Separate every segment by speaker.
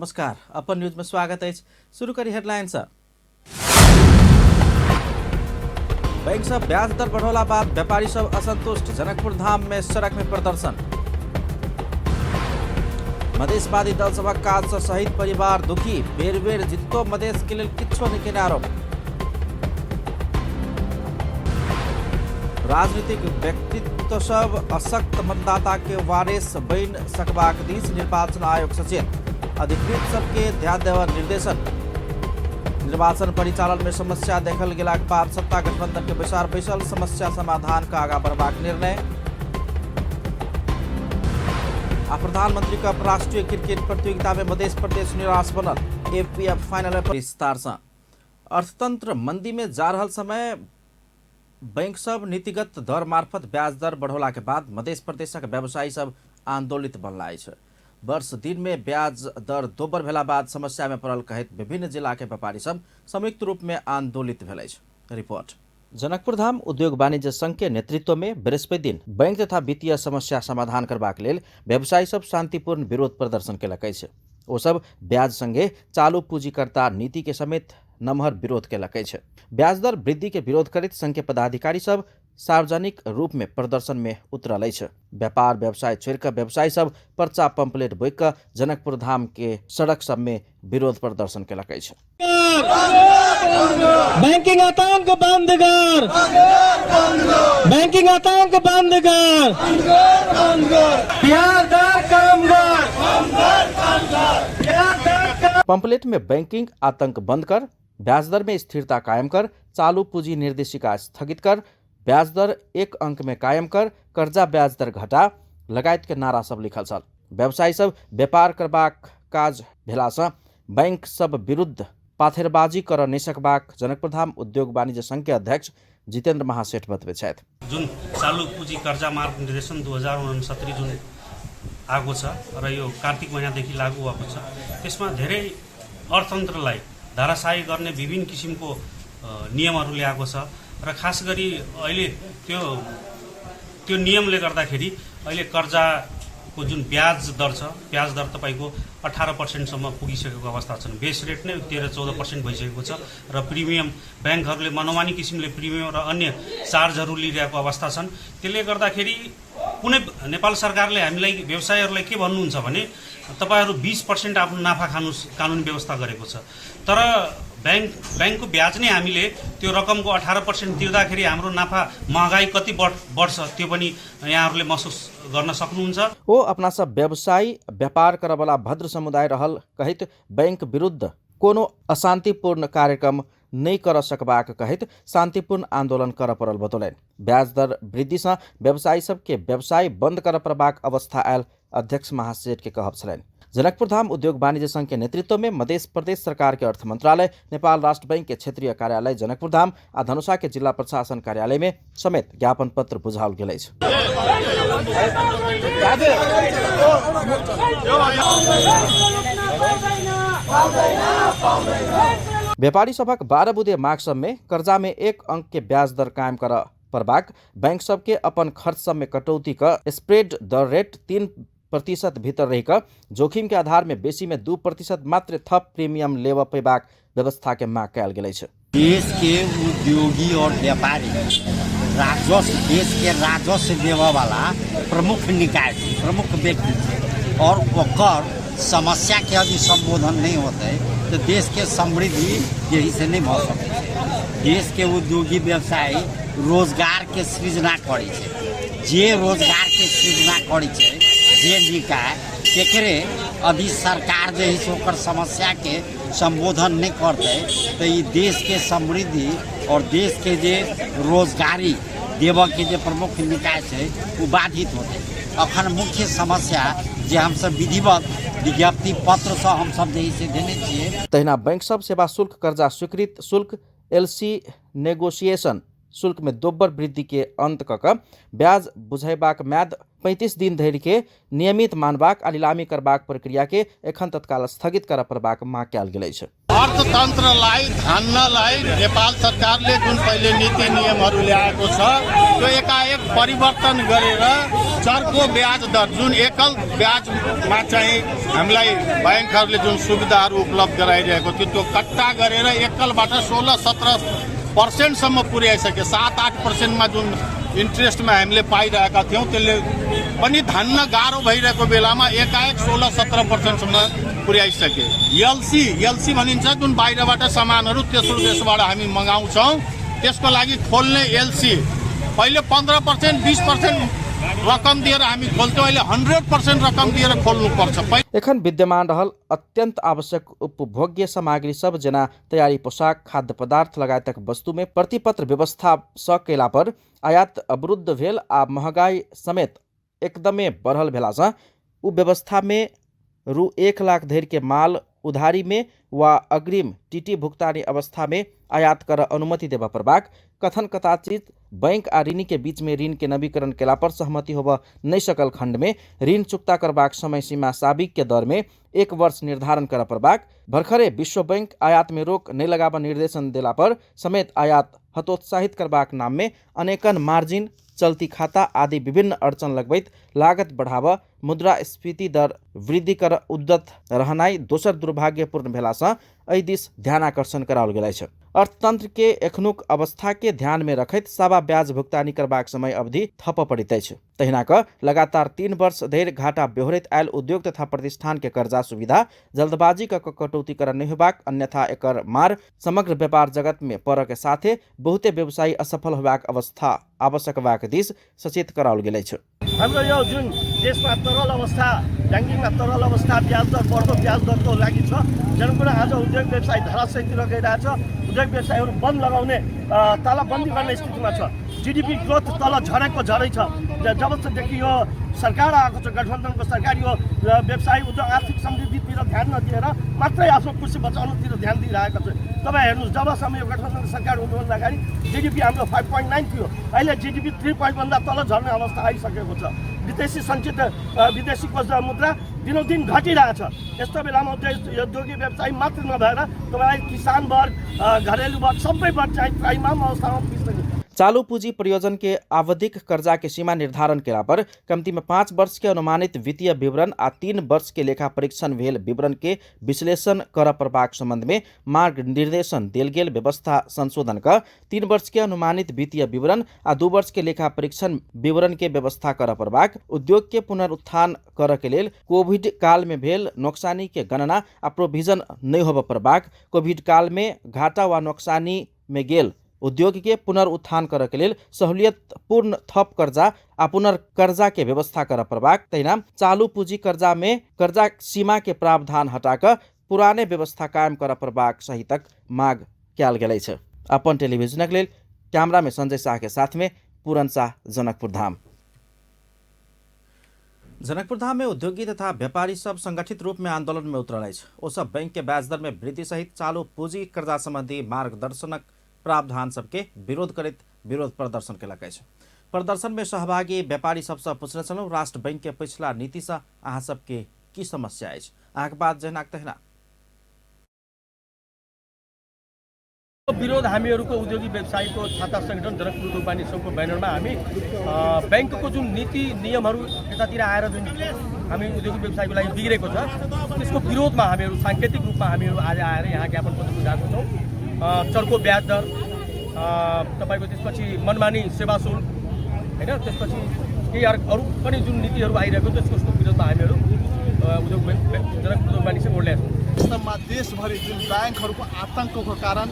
Speaker 1: नमस्कार, अपन न्यूज में स्वागत अछि। शुरू करी हेडलाइन से। बैंक सब ब्याज दर बढ़ौला बाद व्यापारी सब असंतुष्ट, जनकपुर धाम में सड़क में प्रदर्शन। मधेशवादी दल सभक काज से शहीद परिवार दुखी, बेर बेर जिततो मधेश के लेल किछो नहीं केने आरोप। राजनीतिक व्यक्तित्व सब अशक्त मतदाता के वारिस बनि सकबाक दिस निर्वाचन आयोग सचेत, अधिकृत सबके ध्यान देवा निर्देशन। निर्वाचन परिचालन में समस्या देखल गेलाक बाद सत्ता गठबंधन के बैसार बैसल, समस्या समाधान के आगा बढ़बाक निर्णय। आ प्रधानमंत्री कप राष्ट्रीय क्रिकेट प्रतियोगिता में मध्य प्रदेश निराश बनल, एपीएफ फाइनल में। विस्तार से अर्थतंत्र मंदी में जा रहल समय बैंक सब नीतिगत दर मार्फत ब्याज दर बढ़ौला के बाद मध्य प्रदेशक व्यवसायी सब आंदोलित बनला अछि। वर्ष दिन में ब्याज दर दोबर भेला बाद समस्या में पड़ल कहैत विभिन्न जिला के व्यापारी सब संयुक्त रूप में आंदोलित भेल अछि। रिपोर्ट। जनकपुर धाम उद्योग वाणिज्य संघ के नेतृत्व में बृहस्पति दिन बैंक तथा वित्तीय समस्या समाधान करबाक लेल व्यवसायी सब शांतिपूर्ण विरोध प्रदर्शन केलक अछि। ओ सब ब्याज संगे चालू पूंजीकर्ता नीति के समेत नमहर विरोध केलक अछि। ब्याज दर वृद्धि के विरोध करैत संघ के पदाधिकारी सब सार्वजनिक रूप में प्रदर्शन में उतरल अछि। व्यापार व्यवसाय छोड़ि कऽ व्यवसायी सब पर्चा पंपलेट बोकि कऽ जनकपुर धाम के सड़क सब में विरोध प्रदर्शन केलक अछि।
Speaker 2: बैंकिंग आतंक बंद कर, बैंकिंग आतंक बंद कर, ब्याज दर कम कर।
Speaker 1: पंपलेट में बैंकिंग आतंक बंद कर, ब्याज दर में स्थिरता कायम कर, चालू पूंजी निर्देशिका स्थगित कर, ब्याज दर एक अंक में कायम कर, कर्जा ब्याज दर घटा लगायत के नारा सब लिखल छल। व्यवसायी सब व्यापार करबाक काज भेलासँ बैंक सब विरुद्ध पाथेरबाजी कर नहि सकबाक जनकपुर धाम उद्योग वाणिज्य संघ के अध्यक्ष जितेंद्र महासेठ बतबै छथि।
Speaker 3: जुन चालू पुँजी कर्जा मार्ग निर्देशन 2069 जुन आएको छ र यो कार्तिक महिनादेखि लागू भएको छ, त्यसमा धेरै अर्थतन्त्रलाई धाराशायी गर्ने विभिन्न किसिमको नियमहरू ल्याएको छ र खास गरी अहिले त्यो नियमले गर्दाखेरि अहिले कर्जाको जुन ब्याज दर छ, ब्याज दर तपाईँको 18% पुगिसकेको अवस्था छन्। बेस रेट नै 13-14% भइसकेको छ र प्रिमियम ब्याङ्कहरूले मनोमानी किसिमले प्रिमियम र अन्य चार्जहरू लिइरहेको अवस्था छन्। त्यसले गर्दाखेरि कुनै नेपाल सरकारले हामीलाई व्यवसायीहरूलाई के भन्नुहुन्छ भने तपाईँहरू 20% आफ्नो नाफा खानुहोस् कानुनी व्यवस्था गरेको छ, तर ब्याङ्कको ब्याज नै हामीले त्यो रकमको 18% तिर्दाखेरि हाम्रो नाफा महँगाई कति बढ्छ त्यो पनि यहाँहरूले महसुस गर्न सक्नुहुन्छ।
Speaker 1: ओ अपना सब व्यवसायी व्यापार करबला भद्र समुदाय रहल कहैत बैंक विरुद्ध कोनो अशांतिपूर्ण कार्यक्रम नहि कर सकबाक कहैत शांतिपूर्ण आंदोलन कर पड़ल बतौलनि। ब्याज दर वृद्धिसँ व्यवसायी सबके व्यवसाय बंद कर पड़बाक अवस्था आयल अध्यक्ष महासेठ के कहब छलनि। जनकपुर धाम उद्योग वाणिज्य संघ के नेतृत्व में मध्य प्रदेश सरकार के अर्थ मंत्रालय, नेपाल राष्ट्र बैंक के क्षेत्रीय कार्यालय जनकपुर धाम आ धनुषा के जिला प्रशासन कार्यालय में समेत ज्ञापन पत्र बुझाओल गेल अछि। व्यापारी सभक 12 बुधे माग सब में कर्जा में एक अंक के ब्याज दर कायम कर पड़बाक, बैंक सबके अपन खर्च सब में कटौती क स्प्रेड दर रेट 3% भीतर रहि कऽ जोखिम के आधार में बेसी में 2% मात्र थप प्रीमियम लेबऽ पेबाक व्यवस्था के मांग कयल गेल अछि।
Speaker 4: देश के उद्योगी और व्यापारी राजस्व, देश के राजस्व देवऽ वाला प्रमुख निकाय छै, प्रमुख व्यक्ति छै, और ओकर समस्या के यदि संबोधन नहीं होतै तो देश के समृद्धि यही से नहीं भऽ सकै छै। देश के उद्योगी व्यवसायी रोजगार के सृजना करै छै, जे रोजगार के सृजना करै छै जे निकाय, तेकरे यदि सरकार जे है से ओकर समस्या के संबोधन नहीं करतै तो ई देश के समृद्धि और देश के जे रोजगारी देवऽ के जे प्रमुख निकाय छै ओ बाधित होतै। अखन मुख्य समस्या जे हमसब विधिवत विज्ञप्ति पत्रसँ हमसब जे है से देने छियै।
Speaker 1: तहिना बैंक सब सेवा शुल्क, कर्जा स्वीकृत शुल्क, एलसी नेगोशिएशन शुल्क में दोब्बर वृद्धि के अंत क कऽ ब्याज बुझेबाक म्याद 35 दिन धरि के नियमित मानबाक आ नीलामी करबाक प्रक्रिया के एखन तत्काल स्थगित करऽ पड़बाक माग कयल गेल अछि।
Speaker 5: अर्थतन्त्रलाई धान्नलाई नेपाल सरकारले जुन पहिले नीति नियमहरू ल्याएको छ त्यो एकाएक परिवर्तन गरेर चर्को ब्याज दर जुन एकल ब्याजमा चाहिँ हामीलाई ब्याङ्कहरूले जुन सुविधाहरू उपलब्ध गराइरहेको थियो त्यो कट्टा गरेर एकलबाट 16-17% सम्म पुर्याइसक्यो। 7-8%मा जुन इन्ट्रेस्टमा हामीले पाइरहेका थियौँ त्यसले पनि धान्न गाह्रो भइरहेको बेलामा एकाएक 16-17%सम्म पुर्याइसके। एलसी भनिन्छ जुन बाहिरबाट सामानहरू तेस्रो देशबाट हामी मगाउँछौँ त्यसको लागि खोल्ने एलसी पहिले 15% 20% रकम दिएर हामी खोल्थ्यौँ, अहिले 100% रकम दिएर खोल्नुपर्छ।
Speaker 1: एखन विद्यमान रहल अत्यंत आवश्यक उपभोग्य सामग्री सब जेना तैयारी पोशाक, खाद्य पदार्थ लगायतक वस्तु में प्रतिपत्र व्यवस्था स केला पर आयात अवरुद्ध भेल आ महगाई समेत एकदमे बढ़ल भेलासँ उ व्यवस्था में रु 1 लाख धरि के माल उधारी में वा अग्रिम टीटी भुगतानी अवस्था में आयात कर अनुमति देबऽ पड़बाक कथन कदाचित बैंक आ ऋणी के बीच में ऋण के नवीकरण केला पर सहमति होबऽ नहि सकल खंड में ऋण चुकता करबाक समय सीमा साबिक के दर में 1 वर्ष निर्धारण करऽ पड़बाक, भरखरे विश्व बैंक आयात में रोक नहि लगाबऽ निर्देशन देला पर समेत आयात हतोत्साहित करबाक नाम में अनेकन मार्जिन, चलती खाता आदि विभिन्न अड़चन लगबैत लागत बढ़ाबऽ, मुद्रास्फीति दर वृद्धि कर उद्यत रहनाइ दोसर दुर्भाग्यपूर्ण भेलासँ एहि दिस ध्यानाकर्षण कराओल गेल अछि। अर्थतंत्र के एखनुक अवस्था के ध्यान में रखैत सावा ब्याज भुगतानी करबाक समय अवधि थप पड़ैत अछि। तहिना कऽ लगातार 3 वर्ष धरि घाटा बेहोरैत आयल उद्योग तथा प्रतिष्ठान के कर्जा सुविधा जल्दबाजी कऽ कटौती कर नहि होबाक, अन्यथा एकर मार समग्र व्यापार जगत में पड़ऽ के साथे बहुते व्यवसायी असफल होबाक अवस्था आवश्यक होबाक दिस सचेत कराओल गेल अछि।
Speaker 6: हाम्रो यो जुन देशमा तरल अवस्था, ब्याङ्किङमा तरल अवस्था, ब्याज दर बढ्दो ब्याज दरको लागि छ, जनकुरा आज उद्योग व्यवसाय धराशयतिर गइरहेछ। उद्योग व्यवसायहरू बन्द लगाउने, तालाबन्दी गर्ने स्थितिमा छ। जिडिपी ग्रोथ तल झरेको झरै छ। जबदेखि यो सरकार आएको छ, गठबन्धनको सरकार, यो व्यवसाय उद्योग आर्थिक समृद्धितिर ध्यान नदिएर मात्रै आफ्नो कुर्सी बचाउनुतिर ध्यान दिइरहेको छ। तपाईँ हेर्नुहोस्, जबसम्म यो गठबन्धनको सरकार हुनुभन्दा अगाडि जिडिपी हाम्रो 5.9 थियो, अहिले जिडिपी 3 भन्दा तल झर्ने अवस्था आइसकेको छ। विदेशी सञ्चित विदेशी कोष मुद्रा दिनौदिन घटिरहेछ। यस्तो बेलामा उद्योगी व्यवसायी मात्र नभएर तपाईँलाई किसान वर्ग, घरेलु वर्ग, सबै वर्ग चाहिँ त्राइमाम अवस्थामा पुगिसक्यो।
Speaker 1: चालू पूंजी परियोजन के आवधिक कर्जा के सीमा निर्धारण केला पर कमती में 5 वर्ष के अनुमानित वित्तीय विवरण आ 3 वर्ष के लेखा परीक्षण भेल विवरण के विश्लेषण कर पड़बाक संबंध में मार्ग निर्देशन देल गेल व्यवस्था संशोधन क 3 वर्ष के अनुमानित वित्तीय विवरण आ 2 वर्ष के लेखा परीक्षण विवरण के व्यवस्था कर पड़बाक, उद्योग के पुनरुत्थान कर के लेल कोविड काल में भेल नोकसानी के गणना आ प्रोविजन नहीं होबऽ पड़बाक, कोविड काल में घाटा वा नोकसानी में गेल उद्योग के पुनरुत्थान करऽ के लेल सहूलियतपूर्ण थप कर्जा आ पुनर्कर्जा के व्यवस्था करऽ पड़बाक, तहिना चालू पूंजी कर्जा में कर्जा सीमा के प्रावधान हटा कऽ पुराने व्यवस्था कायम करऽ पड़बाक सहितक माग कयल गेल अछि। अपन टेलीविजनक लेल कैमरा में संजय शाह के साथ में पूरन शाह, जनकपुर धाम। जनकपुर धाम में उद्योगी तथा व्यापारी सब संगठित रूप में आंदोलन में उतरल अछि। ओ सब बैंक के ब्याज दर में वृद्धि सहित चालू पूंजी कर्जा संबंधी मार्गदर्शनक प्रावधान सबके विरोध करैत विरोध प्रदर्शन केलक अछि। प्रदर्शन में सहभागी व्यापारी सबसँ पूछने छलहुँ, राष्ट्र बैंक के पिछला नीतिसँ अहाँ सबके की समस्या अछि? अहाँके बात जहिनाक तहिना।
Speaker 6: विरोध हामीहरूको उद्योगी व्यवसायीको छाता संगठन जनकपुर उद्योग वाणिज्य सङ्घको ब्यानरमा हामी ब्याङ्कको जुन नीति नियमहरू यतातिर आएर जुन हामी उद्योगी व्यवसायको लागि बिग्रेको छ त्यसको विरोधमा हामीहरू साङ्केतिक रूपमा हामीहरू आज आएर यहाँ ज्ञापन पत्र बुझाएको छौँ। चर्को ब्याज दर, तपाईँको त्यसपछि मनमानी सेवा शुल्क होइन, त्यसपछि केही अरू पनि जुन नीतिहरू आइरहेको छ त्यसको विरोधमा हामीहरू उद्योग जनकपुर उद्योग वाणिज्य सङ्घ ओर्लिएका छौँ।
Speaker 7: वास्तवमा देशभरि जुन ब्याङ्कहरूको आतङ्कको कारण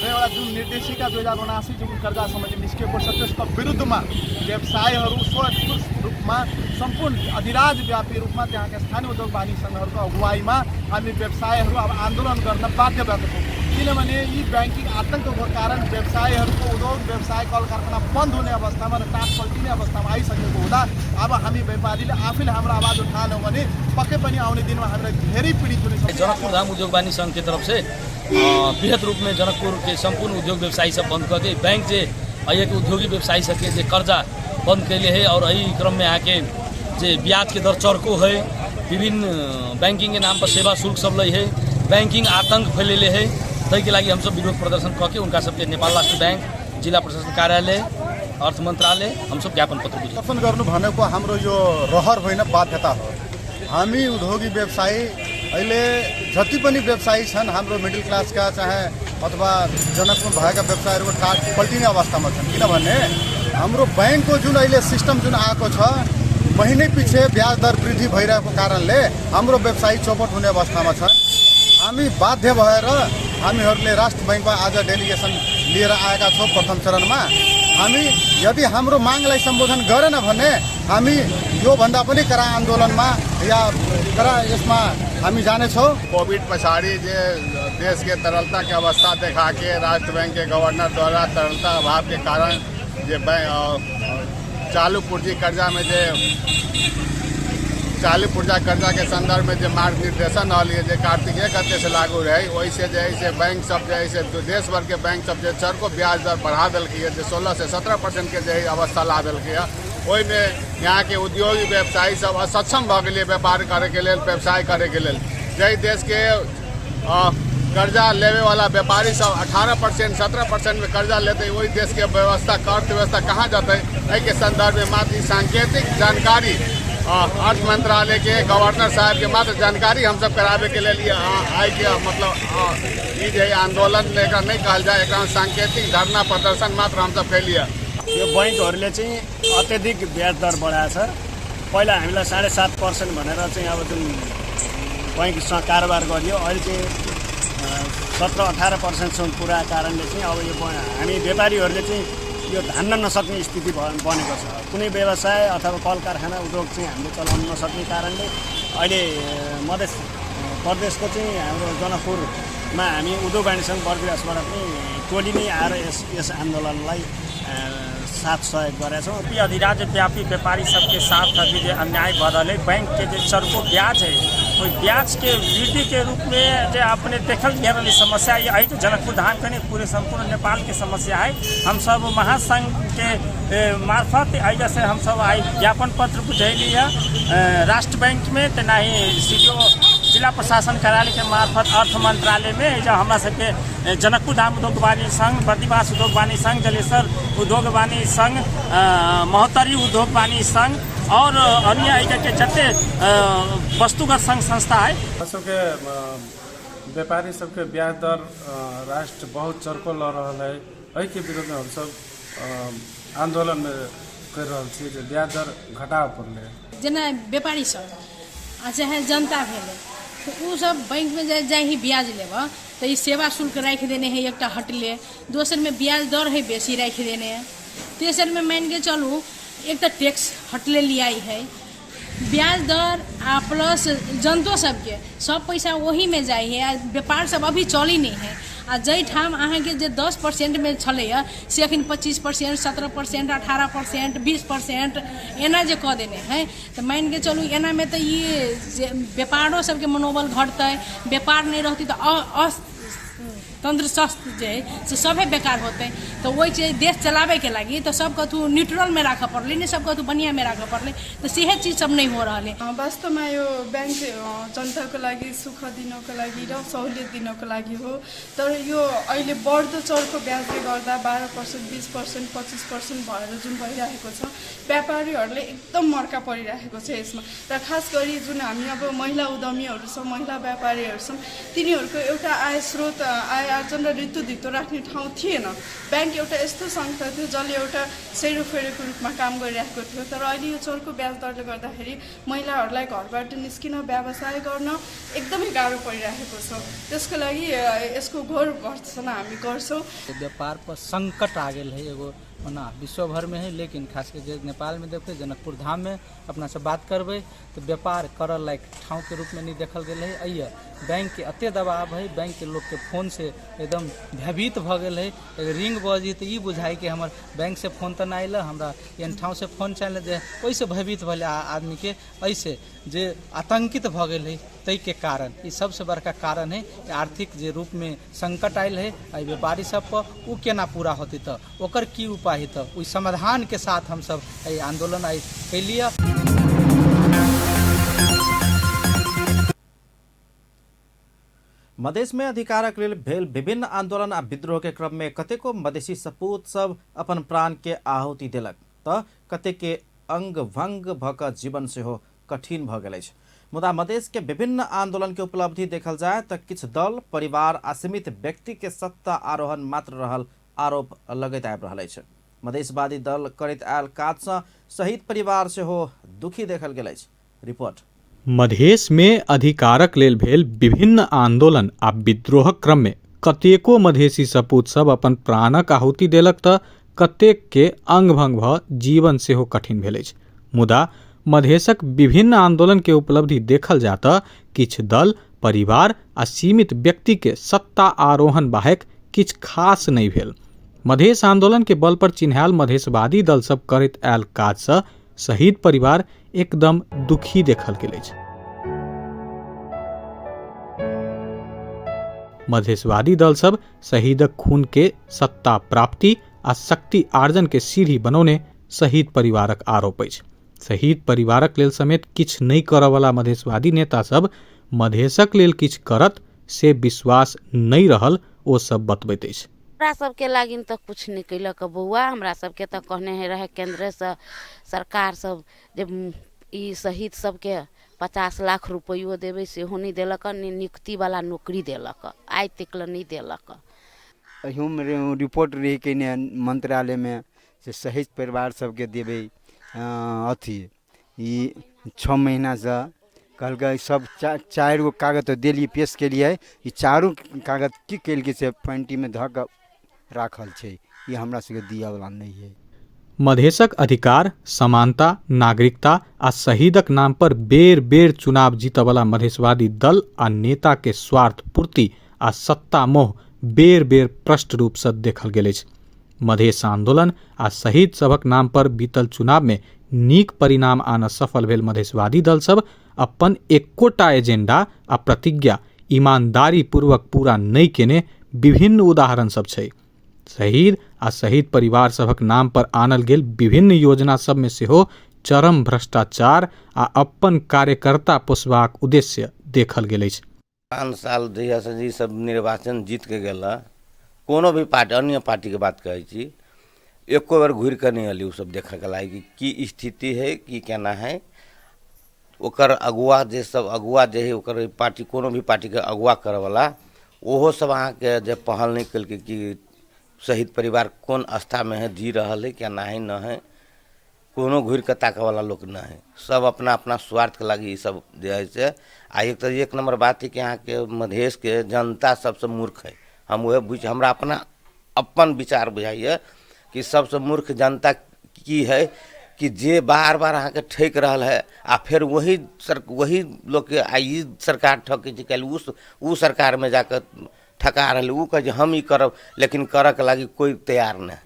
Speaker 7: र एउटा जुन निर्देशिका 2079 जुन कर्जा सम्बन्धी निस्किएको छ त्यसको विरुद्धमा व्यवसायीहरू स्वस्फूर्त रूपमा सम्पूर्ण अधिराज्यव्यापी रूपमा त्यहाँका स्थानीय उद्योग वाणिज्य सङ्घहरूको अगुवाईमा हामी व्यवसायीहरू अब आन्दोलन गर्न बाध्य भएको छौँ। किनभने यी ब्याङ्किङ आतङ्कको कारण व्यवसायीहरूको उद्योग व्यवसाय कल कारखाना बन्द हुने अवस्थामा र टाट पल्टिने अवस्थामा आइसकेको हुँदा अब हामी व्यापारीले आफैले हाम्रो आवाज उठाएनौँ भने पक्कै पनि आउने दिनमा हामीलाई धेरै पीडित हुने।
Speaker 8: जनकपुर धाम उद्योग वाणिज्य संघ के तरफ से बृहद रूप में जनकपुर के संपूर्ण उद्योग व्यवसायी सब बंद करके बैंक जे एहिके उद्योगी व्यवसायी सबके जे कर्जा बंद कैले है और एहि क्रममे अहाँके जे ब्याजके दर चरको है, विभिन्न बैंकिंग के नाम पर सेवा शुल्क सब लै है, बैंकिंग आतंक फैलेले है। ताहिके लागि हमसब विरोध प्रदर्शन कऽ के उनका सबके नेपाल राष्ट्र बैंक, जिला प्रशासन कार्यालय, अर्थ मन्त्रालय हमसब ज्ञापन पत्र बुझ
Speaker 9: प्रदर्शन गर्नु भनेको हाम्रो यो रहर होइन, बाध्यता हो। हामी उद्योगी व्यवसायी अहिले जति पनि व्यवसायी छन् हाम्रो मिडल क्लासका चाहे अथवा जनकपुर भएका व्यवसायीहरूको टाट पल्टिने अवस्थामा छन्। किनभने हाम्रो ब्याङ्कको जुन अहिले सिस्टम जुन आएको छ, महिनै पछि ब्याज दर वृद्धि भइरहेको कारणले हाम्रो व्यवसायी चौपट हुने अवस्थामा छन्। हामी बाध्य भएर हामीहरूले राष्ट्र ब्याङ्कमा आज डेलिगेसन लिएर आएका छौँ। प्रथम चरणमा हामी यदि हाम्रो मागलाई सम्बोधन गरेन भने हामी योभन्दा पनि कडा आन्दोलनमा या कडा यसमा हामी जानेछौँ।
Speaker 5: कोविड पछाड़ी जे देश के तरलता के अवस्था देखा के राष्ट्र बैंक के गवर्नर द्वारा तरलता अभाव के कारण जे बैंक चालू पूंजी कर्जा में जे चालू पूर्जा कर्जा के संदर्भ में जो मार्ग निर्देशन आल जे कार्तिक 1 गते से लागू रहे, वैसे जे है बैंक सब जे है देश भर के बैंक सब जे चरको ब्याज दर बढ़ा देलकै जे 16 से 17% के जे अवस्था ला देलकै। ओहिमे यहाँ के उद्योगी व्यवसायी सब असक्षम भऽ गेलै व्यापार करैके लेल, व्यवसाय करैके लेल। जाहि देश के कर्जा लेवे वाला व्यापारी सब 18% 17% में कर्जा लेते, वही देश के व्यवस्था अर्थव्यवस्था कहाँ जाते। एहिके संदर्भ में मात्र सांकेतिक जानकारी अर्थ मंत्रालय के गवर्नर साहब के मात्र जानकारी हम सब करावे के लिए आइ के मतलब ई जे आंदोलन एकरा नहीं कहल जाए, एकरा सांकेतिक धरना प्रदर्शन मात्र हम सब कैलिए।
Speaker 6: यो बैंकहरूले चाहिँ अत्यधिक ब्याज दर बढाएको छ। पहिला हामीलाई 7.5% भनेर चाहिँ अब जुन बैंकसँग कारोबार गरियो, अहिले चाहिँ 17-18%सम्म पुरा कारणले चाहिँ अब यो हामी व्यापारीहरूले चाहिँ यो धान्न नसक्ने स्थिति बनेको छ। कुनै व्यवसाय अथवा कल कारखाना उद्योग चाहिँ हामीले चलाउन नसक्ने कारणले अहिले मध्य प्रदेशको चाहिँ हाम्रो जनकपुरमा हामी उद्योग वाणिज्य सङ्घ बर्दिवासबाट पनि टोली नै आएर यस आन्दोलनलाई साथ सहयोग गरेका छौँ।
Speaker 10: अधिराज्य व्यापी व्यापारी सबके साथ अभी जो अन्याय बढ़ल है, बैंक के जो चरको ब्याज है ओहि ब्याज के वृद्धि के रूप में जो अपने देखल गेल समस्या यही तो जनकपुर धाम के नहीं पूरे संपूर्ण नेपाल के समस्या है। हम सब महासंघ के मार्फत एहि से हम सब आई ज्ञापन पत्र बुझैली है राष्ट्र बैंक में, तेनाही सी डी ओ जिला प्रशासन कार्यालय के मार्फत अर्थ मंत्रालय में जो हमरा सबके जनकपुर धाम उद्योग वाणिज्य संघ, बर्दिवास उद्योग वाणिज्य संघ, जलेसर उद्योग वाणिज्य संघ, महोत्तरी उद्योग वाणिज्य संघ और अन्य के जते वस्तुगत संघ संस्था है।
Speaker 11: सबके व्यापारी सबके ब्याज दर राष्ट्र बहुत चरको ल रहल है, एहिके विरोध में हम सब आंदोलन में कर रहल छी जे ब्याज दर घटाव पड़लै।
Speaker 12: जेना व्यापारी सब आ चाहे जनता भेलै तऽ ओ सब बैंकमे जाइ ही ब्याज लेबऽ तऽ ई सेवा शुल्क राखि देने है एकटा हटले, दोसरमे ब्याज दर है बेसी राखि देने है, तेसरमे मानिके चलू एक तऽ टैक्स हटले लियाई है, ब्याज दर आ प्लस जनतो सबके सब पैसा ओहीमे जाइ है आ व्यापार सब अभी चली नहीं है। आ जाहिठाम अहाँके जे 10% मे छलैए से अखन 25%, 17%, 18%, 20% एना जे कऽ देने है तऽ मानिके चलू एनामे तऽ ई जे व्यापारो सबके मनोबल घटतै, व्यापार नहि रहतै तऽ तंत्र शस्त्र जे है से सभे बेकार होतै। तऽ ओहि चीज देश चलाबैके लागि तऽ सब कथू न्यूट्रलमे राखऽ पड़लै ने, सब कथू बढ़िआँमे राखऽ पड़लै, तऽ सेहे चीज सब नहि हो रहल है।
Speaker 13: वास्तवमा यो बैंक जनताको लागि सुख दिनको लागि र सहुलियत दिनको लागि हो, तर यो अहिले बढ्दो चर्को ब्याजले गर्दा 12%, 20%, 25% भएर जुन भइरहेको छ व्यापारीहरूले एकदम मर्का परिरहेको छ यसमा। र खास गरी जुन हामी अब महिला उद्यमीहरू छौँ, महिला व्यापारीहरू छौँ, तिनीहरूको एउटा आय स्रोत, आय आर्जन र ऋतुधितो राख्ने ठाउँ थिएन। बैंक एउटा यस्तो संस्था थियो जसले एउटा सेरोफेरोको रूपमा काम गरिरहेको थियो, तर अहिले यो चर्को ब्याज दरले गर्दाखेरि महिलाहरूलाई घरबाट निस्किन, व्यवसाय गर्न एकदमै गाह्रो परिरहेको छ। त्यसको लागि यसको घोर भर्त्सना हामी गर्छौँ।
Speaker 14: व्यापार पर संकट आ गेल है एगो ओना विश्व भर में है, लेकिन खास करके नेपाल में देखबै, जनकपुर धाम में अपना सब बात करबै तो व्यापार करऽ लायक ठाँव के रूप में नहीं देखल गेल है। अइया बैंक के एते दबाव है, बैंक के लोग के फोन से एकदम भयभीत भऽ गेल है। रिंग बजी तऽ ई बुझाइ कि हमर बैंक से फोन तऽ नहि अयल, हमरा एहन ठाँव से फोन चलि जे ओहिसँ भयभीत भेलै आदमी के, एहिसे जे आतंकित भऽ गेल है। ताहिके कारण ई सबसे बड़का कारण है आर्थिक जे रूप में संकट आयल है एहि व्यापारी सब पर, ओ केना पूरा होतै तऽ ओकर की उपाय। उपाय तऽ ओहि समाधानके साथ हमसब एहि आंदोलन आइ कैलियै।
Speaker 1: मधेश में अधिकारक लेल भेल विभिन्न आंदोलन आ विद्रोह के क्रम में कतेको मधेशी सपूत सब अपन प्राण के आहुति देलक तऽ कतेक के अंग भंग भऽ कऽ जीवन सेहो कठिन भऽ गेल अछि। मुदा मधेश के विभिन्न आंदोलन के उपलब्धि देखल जाय तऽ किछु दल, परिवार आ सीमित व्यक्ति के सत्ता आरोहण मात्र रहल आरोप लगैत आबि रहल अछि। मधेशवादी दल करैत आयल काज सँ शहीद परिवार सेहो दुखी देखल गेल अछि। रिपोर्ट।
Speaker 15: मधेश में अधिकारक लेल भेल विभिन्न आंदोलन आ विद्रोहक क्रम में कतेको मधेशी सपूत सब अपन प्राणक आहुति देलक तऽ कतेक के अंग भंग भऽ जीवन सेहो कठिन भेल अछि। मुदा मधेशक विभिन्न आंदोलन के उपलब्धि देखल जाय तऽ किछु दल, परिवार आ सीमित व्यक्ति के सत्ता आरोहण बाहेक किछु खास नहि भेल। मधेश आंदोलन के बल पर चिन्हायल मधेशवादी दल सब करैत आयल काज सँ शहीद परिवार एकदम दुखी देखल गेल अछि। मधेशवादी दल सब शहीदक खून के सत्ता प्राप्ति आ शक्ति आर्जन के सीढ़ी बनौने शहीद परिवारक आरोप अछि। शहीद परिवारक लेल समेत किछु नहि करऽवला मधेशवादी नेता सब मधेशक लेल किछु करत से विश्वास नहि रहल ओ सब बतबैत अछि।
Speaker 16: हमरा सबके लागिन तऽ किछु नहि कयलक बौआ, हमरा सबके तऽ कहने रहै केन्द्रसँ सरकार सब जे ई शहीद सबके 50 लाख रुपैओ देबै, सेहो नहि देलक, नहि नियुक्तिवला नौकरी देलक, आइ तक लए नहि देलक।
Speaker 17: एहिमे रिपोर्ट रही कयने मंत्रालयमे से शहीद परिवार सबके देबै अथी ई 6 महीनासँ कहलकै सब 4 गो कागज तऽ देलियै, पेश केलियै, ई चारू कागज की केलकै से पेंटीमे धऽ कऽ राखल छै, ई हमरा सबके दिअवला नहि है।
Speaker 15: मधेशक अधिकार, समानता, नागरिकता आ शहीदक नाम पर बेर बेर चुनाव जीतऽवला मधेशवादी दल आ नेता के स्वार्थ पूर्ति आ सत्ता मोह बेर बेर प्रष्ट रूप से देखल गेल अछि। मधेश आंदोलन आ शहीद सभक नाम पर बीतल चुनाव में नीक परिणाम आनऽ सफल भेल मधेशवादी दल सब अपन एकोटा एजेंडा आ प्रतिज्ञा ईमानदारी पूर्वक पूरा नहि केने विभिन्न उदाहरण सब छै। शहीद आ शहीद परिवार सभक नाम पर आनल गेल विभिन्न योजना सब में सेहो चरम भ्रष्टाचार आ अपन कार्यकर्ता पोसबाक उद्देश्य देखल गेल अछि।
Speaker 18: 5 साल जहियासँ ई सब निर्वाचन जीत के गेल, कोनो भी पार्टी, अन्य पार्टीके बात कहै छी, एको बेर घुरि कऽ नहि अयली ओसब देखऽके लागि कि की स्थिति है, की केना है। ओकर अगुआ जे सब अगुआ जे है ओकर पार्टी, कोनो भी पार्टीके अगुआ करऽवला ओहो सब अहाँके जे पहल नहि केलकै कि शहीद परिवार कोन अवस्थामे है, जी रहल है केना है न है, कोनो घुरि कऽ ताकऽवला लोक नहि है। सब अपना अपना स्वार्थके लागि ई सब जे है से। आ एक तऽ एक नम्बर बात है कि अहाँके मधेशके जनता सबसँ मूर्ख है। हम वएह बुझ, हमरा अपना अपन विचार बुझाइए कि सबसँ मूर्ख जनता की है कि जे बार बार अहाँके ठकि रहल है आ फेर वही वही लोकके आइ ई सरकार ठकै छै, काल्हि ओ सरकारमे जाकऽ ठका रहल, ओ कहै छै हम ई करब, लेकिन करऽके लागि कोइ तैयार नहि।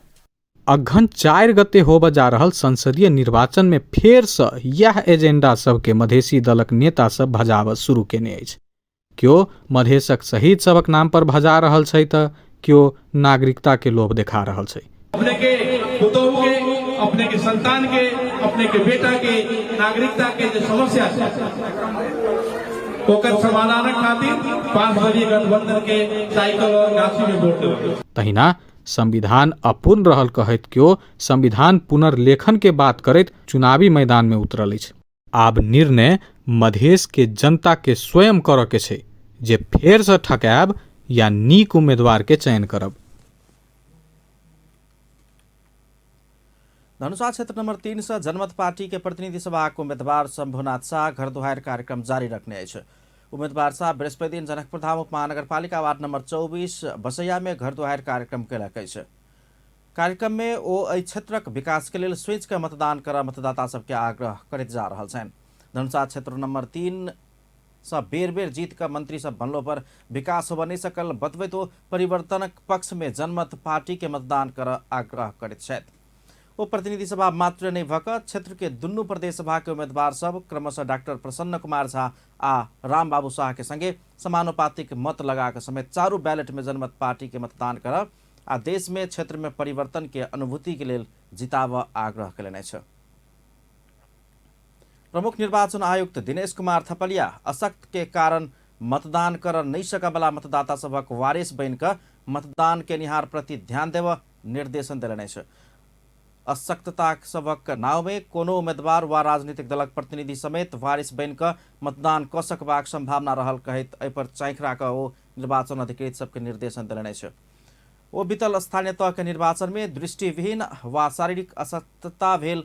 Speaker 15: अघन 4 गते होबऽ जा रहल संसदीय निर्वाचन में फेर से यह एजेंडा सबके मधेशी दलक नेता सब भजाबऽ शुरू केने अछि। क्यो मधेशक शहीद सबक नाम पर भजा रहल छै तऽ क्यो नागरिकता के लोभ देखा रहल छै।
Speaker 19: अपने के पुतोहु के, अपने के संतान के, अपने के बेटा के नागरिकता के जे समस्या छै ओकर समाधानक खातिर 5 दलीय गठबंधन के साइकिल और गाछी में वोट देबै।
Speaker 15: तहिना संविधान अपूर्ण रहल कहैत क्यो संविधान पुनर्लेखन के बात करैत चुनावी मैदान में उतरल अछि। आब निर्णय मधेश के जनता के स्वयं करऽ के छै जे फेर से ठकायब या नीक उम्मीदवार के चयन करब।
Speaker 1: धनुषा क्षेत्र नंबर 3 से जनमत पार्टी के प्रतिनिधि सभाक उम्मीदवार शंभुनाथ शाह घर दुहार कार्यक्रम जारी रखने अछि। उम्मीदवार शाह बृहस्पति दिन जनकपुरधाम उपमहानगरपालिका वार्ड नंबर 24 बसैया में घर दुहार कार्यक्रम कयलक अछि। कार्यक्रम में ओ एहि क्षेत्रक विकास के लेल सोचि कऽ मतदान करऽ मतदाता सबके आग्रह करैत जा रहल छनि। धनुषा क्षेत्र नंबर 3 सँ बेर बेर जीत कऽ मंत्री सब बनलो पर विकास होबऽ नहि सकल बतबैत ओ परिवर्तनक पक्ष में जनमत पार्टी के मतदान करऽ आग्रह करैत छथि। ओ प्रतिनिधि सभा मात्र नहि भऽ कऽ क्षेत्र के दुनू प्रदेश सभा के उम्मीदवार सब क्रमशः डॉक्टर प्रसन्न कुमार झा आ रामबाबू शाह के संगे समानुपातिक मत लगा कऽ समेत चारू बैलेट में जनमत पार्टी के मतदान करऽ आ देश में क्षेत्र में परिवर्तन के अनुभूति के लेल जिताब आग्रह कयलनि अछि। प्रमुख निर्वाचन आयुक्त दिनेश कुमार थपलिया अशक्त के कारण मतदान कर नहीं सकबला मतदाता सभक वारिस बनि कऽ मतदान केनिहार प्रति ध्यान देब निर्देशन देलनि अछि। अशक्तता सभक नावमे कोनो उम्मीदवार वा राजनीतिक दलक प्रतिनिधि समेत वारिस बनि कऽ मतदान कऽ सकबाक संभावना रहल कहैत एहि पर चाँखि राखऽ ओ निर्वाचन अधिकृत सबके निर्देशन देलनि अछि। ओ बीतल स्थानीय तहके निर्वाचनमे दृष्टिविहीन वा शारीरिक अशक्तता भेल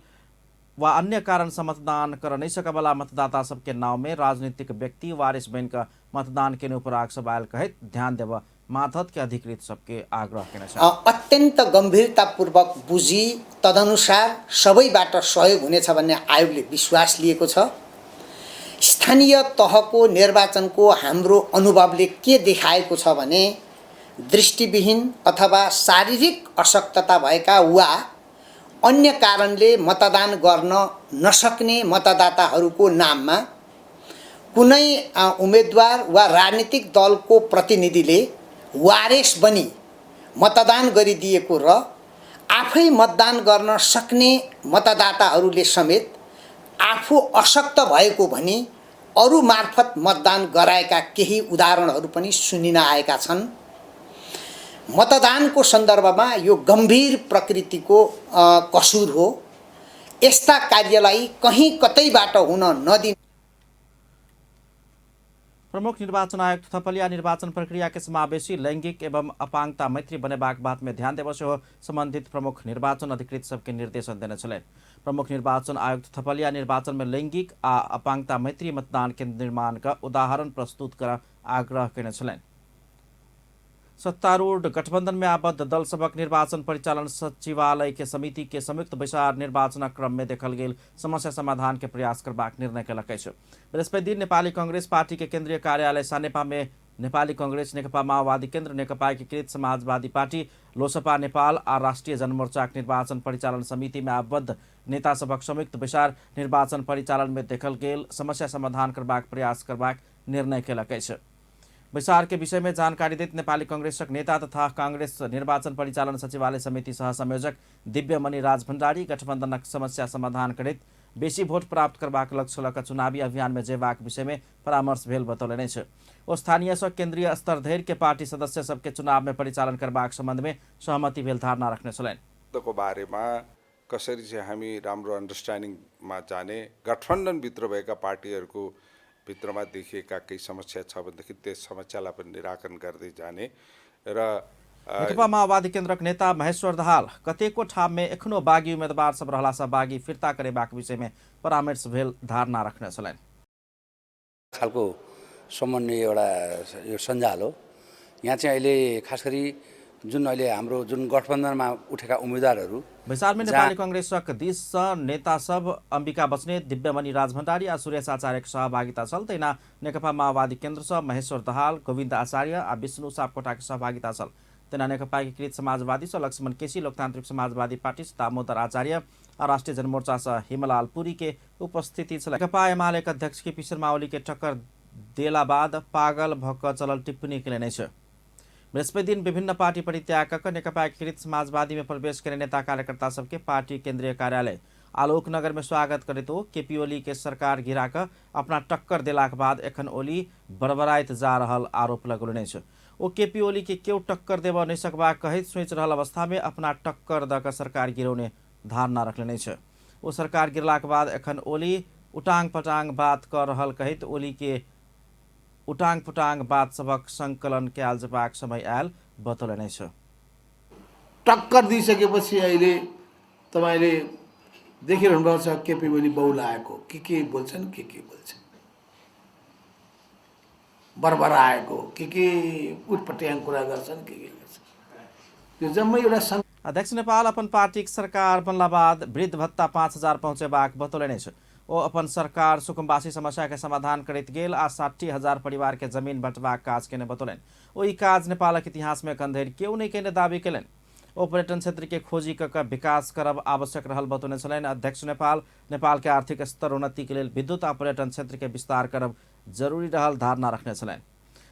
Speaker 1: वा अन्य कारण से मतदान कर नहीं सकबला मतदाता सबके नावमे राजनीतिक व्यक्ति वारिस बनि कऽ मतदान केने उपराग सब आयल कहैत ध्यान देब माथत के अधिकृत सबके आग्रह केने छल।
Speaker 20: अत्यन्त गम्भीरतापूर्वक बुझी तदनुसार सबैबाट सहयोग हुनेछ भन्ने आयोगले विश्वास लिएको छ। स्थानीय तहको निर्वाचनको हाम्रो अनुभवले के देखाएको छ भने दृष्टिविहीन अथवा शारीरिक अशक्तता भएका वा अन्य कारणले मतदान गर्न नसक्ने मतदाताहरूको नाममा कुनै उम्मेदवार वा राजनीतिक दलको प्रतिनिधिले वारेस बनी मतदान गरिदिएको र आफै मतदान गर्न सक्ने मतदाताहरूले समेत आफू अशक्त भएको भनी अरू मार्फत मतदान गराएका केही उदाहरणहरू पनि सुनिन आएका छन्। मतदानको सन्दर्भमा यो गम्भीर प्रकृतिको कसुर हो। यस्ता कार्यलाई कहीँ कतैबाट हुन नदिने।
Speaker 1: प्रमुख निर्वाचन आयुक्त थपलिया निर्वाचन प्रक्रिया के समावेशी लैंगिक एवं अपांगता मैत्री बनेबाक बात में ध्यान देबऽ सेहो संबंधित प्रमुख निर्वाचन अधिकृत सबके निर्देशन देने छलनि। प्रमुख निर्वाचन आयुक्त थपलिया निर्वाचन में लैंगिक आ अपांगता मैत्री मतदान केंद्र निर्माण का उदाहरण प्रस्तुत कर आग्रह कयने छलनि। सत्तारूढ़ गठबंधन में आबद्ध दल सभक निर्वाचन परिचालन सचिवालय के समिति के संयुक्त बैसार निर्वाचनक क्रम में देखल गेल समस्या समाधान के प्रयास करबाक निर्णय केलक अछि। बृहस्पति दिन नेपाली कांग्रेस पार्टी के केंद्रीय कार्यालय सानेपा में नेपाली कांग्रेस, नेकपा माओवादी केंद्र, नेकपा एकीकृत समाजवादी पार्टी, लोसपा नेपाल आ राष्ट्रिय जनमोर्चाक निर्वाचन परिचालन समिति में आबद्ध नेता सभक संयुक्त बैसार निर्वाचन परिचालन में देखल गेल समस्या समाधान करबाक प्रयास करबाक निर्णय केलक अछि। बैसार के विषय में जानकारी दैत नेपाली कांग्रेसक नेता तथा कांग्रेस निर्वाचन परिचालन सचिवालय समिति सह संयोजक दिव्यमणि राज भण्डारी गठबंधनक समस्या समाधान करैत बेसी भोट प्राप्त करबाक लक्ष्य लऽ कऽ चुनावी अभियान में जेबाक विषय में परामर्श भेल बतौलनि अछि। ओ स्थानीय सँ केंद्रीय स्तर धरि के पार्टी सदस्य सबके चुनाव में परिचालन करबाक संबंध में सहमति भेल धारणा रखने छलनि।
Speaker 21: को बारेमा कसरी चाहिँ हामी राम्रो अन्डरस्ट्यान्डिङमा जाने, गठबन्धनभित्र भएका पार्टीहरूको भित्रमा देखिएका केही समस्या छ भनेदेखि त्यस समस्यालाई पनि निराकरण गर्दै जाने र
Speaker 1: नेकपा माओवादी केन्द्रक नेता महेश्वर दाहाल कतेको ठाम में एखनो बागी उम्मेदवार सब रहला सँ बागी फिर्ता करेबाक विषय में परामर्श भेल धारणा रखने छलनि।
Speaker 22: खालको समन्वय एउटा यो सञ्जाल हो। यहाँ चाहिँ अहिले खास गरी जुन अहिले हाम्रो जुन गठबन्धनमा उठेका उम्मेदवारहरू
Speaker 1: बैसार में नेपाली कांग्रेसक दिस सँ नेता सब अंबिका बस्नेत, दिव्यमणि राज भण्डारी आ सुरेश आचार्यक सहभागिता छल। तहिना नेकपा माओवादी केन्द्र सँ महेश्वर दाहाल, गोविन्द आचार्य आ विष्णु सापकोटाक सहभागिता छल। तहिना नेकपा एकीकृत समाजवादी सँ लक्ष्मण केसी, लोकतान्त्रिक समाजवादी पार्टी सँ दामोदर आचार्य आ राष्ट्रिय जनमोर्चा सँ हिमलाल पुरी के उपस्थिति छल। नेकपा एमाले के अध्यक्ष केपी शर्मा ओली के टक्कर देला बाद पागल भऽ कऽ चलल टिप्पणी केलनि अछि। बृहस्पति दिन विभिन्न पार्टी परित्याग कऽ नेकपा एकीकृत समाजवादी में प्रवेश केने नेता कार्यकर्ता सबके पार्टी केंद्रीय कार्यालय आलोकनगर में स्वागत करैत ओ केपी ओली के सरकार गिरा कऽ अपना टक्कर देलाक बाद एखन ओली बड़बड़ाइत जा रहल आरोप लगौलनि अछि। ओ केपी ओली के केओ टक्कर देबऽ नहि सकबाक कहैत सोचि रहल अवस्था में अपना टक्कर दऽ कऽ सरकार गिरौने धारणा रखलनि अछि। ओ सरकार गिरलाक बाद एखन ओली उटांग पटांग बात कऽ रहल कहैत ओली के उटांग पुटांग बात सभक संकलन कयल जेबाक समय आयल बतौलनि अछि।
Speaker 23: टक्कर दिइसकेपछि अहिले तपाईँले देखिरहनु भएको छ केपी ओली बौलाएको के बोल्छन्, के बोल्छन्, बरबराएको के उटपट्याङ कुरा गर्छन्, के गर्छन्, यो जम्मै एउटा।
Speaker 1: अध्यक्ष नेपाल अपन पार्टीक सरकार बनला बाद वृद्ध भत्ता 5000 पहुँचेबाक बतौलनि अछि। ओ अपन सरकार सुकुम्बासी समस्या के समाधान करैत गेल आ 60,000 परिवार के जमीन बँटबाक काज केने बतौलनि। ओ ई काज नेपालक इतिहास में एखन धरि केओ नहि केने दावी केलनि। ओ पर्यटन क्षेत्र के खोजी कऽ कऽ विकास करब आवश्यक रहल बतौने छलनि। अध्यक्ष नेपाल नेपाल के आर्थिक स्तर उन्नति के लेल विद्युत आ पर्यटन क्षेत्र के विस्तार करब जरूरी रहल धारणा रखने छलनि।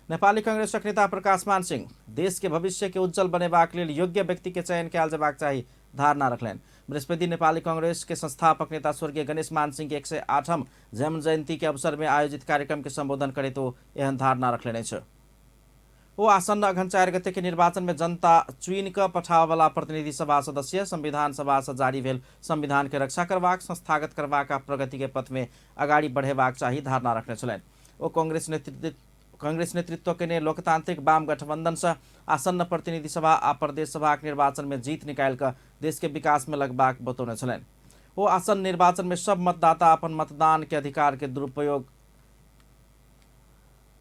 Speaker 1: नेपाली कांग्रेसक नेता प्रकाश मान सिंह देश के भविष्य के उज्जवल बनेबाक लेल योग्य व्यक्ति के चयन कयल जेबाक चाही धारणा रखलनि। बृहस्पति नेपाली कांग्रेस के संस्थापक नेता स्वर्गीय गणेश मान सिंह के 108म जन्म जयंती के अवसर में आयोजित कार्यक्रम के संबोधन करैत ओ एहन धारणा रखलनि अछि। ओ आसन्न अघन 4 गते के निर्वाचन में जनता चुनि कऽ पठाबऽवला प्रतिनिधि सभा सदस्य संविधान सभा से जारी भेल संविधान के रक्षा करबाक, संस्थागत करबाक आ प्रगति के पथ में अगाडि बढ़ेबाक चाही धारणा रखने छलनि। ओ कांग्रेस नेतृत्व केने लोकतांत्रिक वाम गठबंधन से आसन्न प्रतिनिधि सभा आ प्रदेश सभाक निर्वाचन में जीत निकालि कऽ देश के विकास में लगबाक बतौने छलनि। ओ आसन्न निर्वाचन में सब मतदाता अपन मतदान के अधिकार के दुरुपयोग